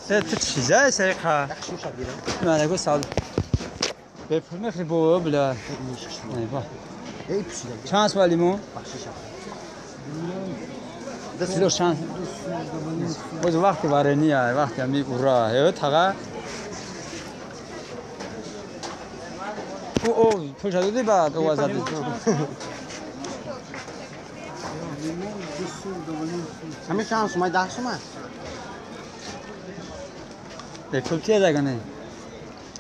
Ты чизай сайқа? Мана сал. Бе пул мехри бо бля. Чанд сомон лимон? Кило чанд? Боз вақти варения, вақти ами ура. Э таға. О, пул шадуди баъд овоз задӣ. Ҳамин чанд сомон? 10 сомон. Бе пул чия дагане?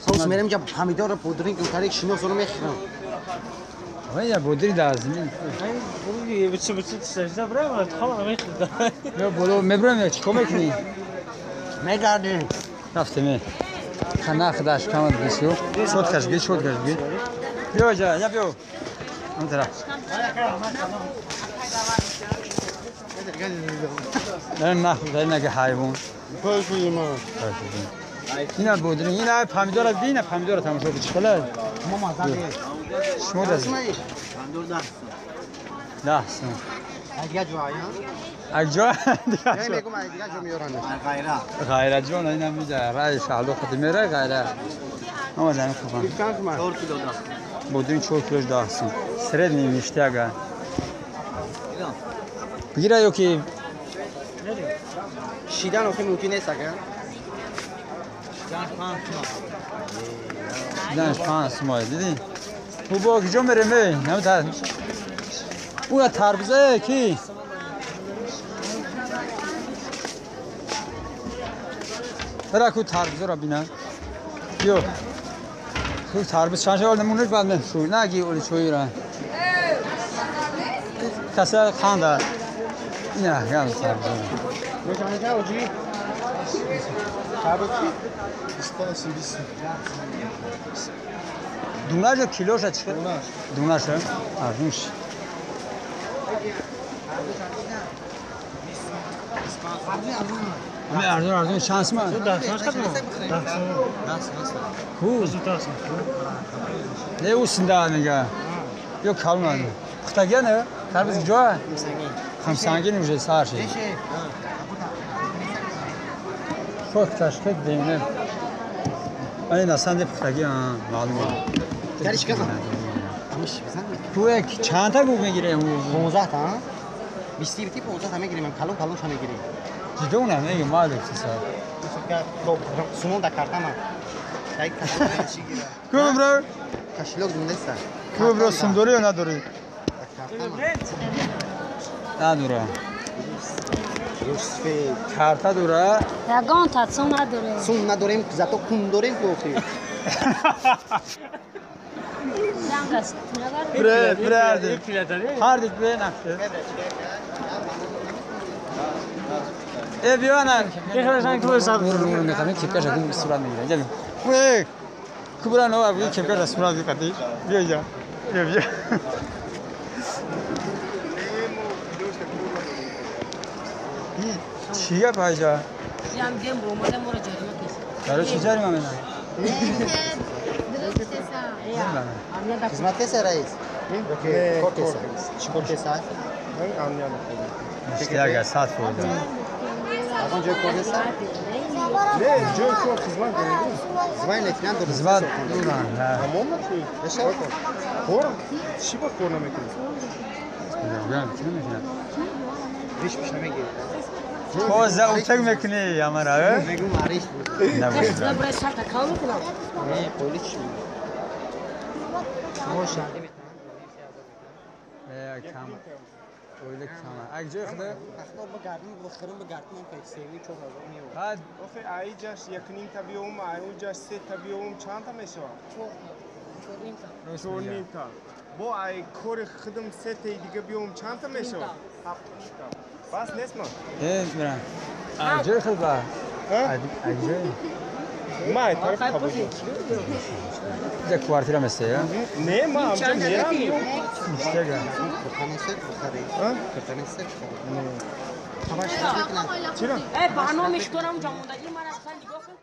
Сос мерем ҷа помидорро пудринг карик шиносоро мехӯрам. Ой, бодри дар замин. Ё боло мебарам, чӣ кор мекунӣ? Мегардем. Рафтем. Хана худаш камад бисё. Шоткаш ги, шоткаш ги. Биё ҷа, я биё. Он тараф. Дар нах, дар наги ҳайвон. Ина бодри, ина помидора бина, помидора тамошо кун. Чӣ хела? Мо маза Шумо даз. 10 сом. Дигар ҷо ая? Ак ҷо? Дигар ҷо. Мегум дигар ҷо меоранд. Ғайра. Ғайра ҷон ина миҷа рай шаҳло хати мера ғайра. Ама зани хубан. 4 кило 10. Бодин 4 кило 10 сом. Средний ништяга. Бигира ё ки шидан охи мумкин нест ага? Шиданаш 5 сом дидӣ? Бу бо куҷо мерем? Намта. Уя тарбуза ки? Бара ку тарбузаро бинам. Биё. Ку тарбуз чанд шавал намунаш баъд мен шӯй наги оли чойра. Каса ханда. Ина гам тарбуза. Дунаша килоша чӣ? Дунаша? Арзунш. Ами арзун арзун чанд сомон? Ку? Не усинда мега. Ё калман. Пухтагия не? Тарбуз куҷоа? Хамсангин уже сар шид. Шоткаш кед демне. Ай насанде пухтагия маълум. Гариш казан. Ку чанд та гуг мегирем? 15 та. 20 ти 15 та мегирем, калон калон ша мегирем. Ҷидо на мегирем, малик сиса. Сумон да картама. Дай кашилок чӣ гира. Ку бро? Кашилок дунеста. Ку бро сум дорӣ ё надорӣ? Надора. Карта дора? Ягон та сум надорем. Сум надорем, зато кун дорем ку охи. Бре, бре, ҳардик бре нафте. Э, биё на. Мехарем кепкаша гум сурат мегирем. Ҷа биё. Кубра нова биё кепкаша сурат бикати. Биё ҷа. Биё биё. Чӣ гап ҳайҷа? Барои чӣ ҷарима менам? Хизмат кеса раис? Кор кеса. Чӣ кор кеса? Ништяга 100 фоида. Ягон ҷои кор неста? Не, ҷои кор хизмат дорем. Хизмат лейтенант дорем. Хизмат дорам. Тамом накунӣ? Кор? Чӣ ба кор намекунӣ? Чӣ намекунам? Риш пиш намегирӣ. Тоза утак мекунӣ ямара, э? Мегум ариш буд. Не, поли чӣ мегӯ? Кам. Оила кам. Ак ҷои худа? Ахто бигардем, бихӯрем, бигардем, 3-4 ҳазор меояд. Баъд охе аиҷаш 1.5 та биёвум, аиҷаш 3 та биёвум, чанд та мешавад? 4.5 та. Бо ай кори худам 3 таи дига биёвум, чанд та мешавад? 7.5 та. Бас нест ман? Э, мирам. Ак ҷои худ ба? Ак ҷои? Ма ай тараф қабул. Ҷа квартира месте, я? Не, ма амҷа мерам. Ништяга. Чира? Э, ба номи шторам ҷамондагӣ ман аслан нигоҳ кун.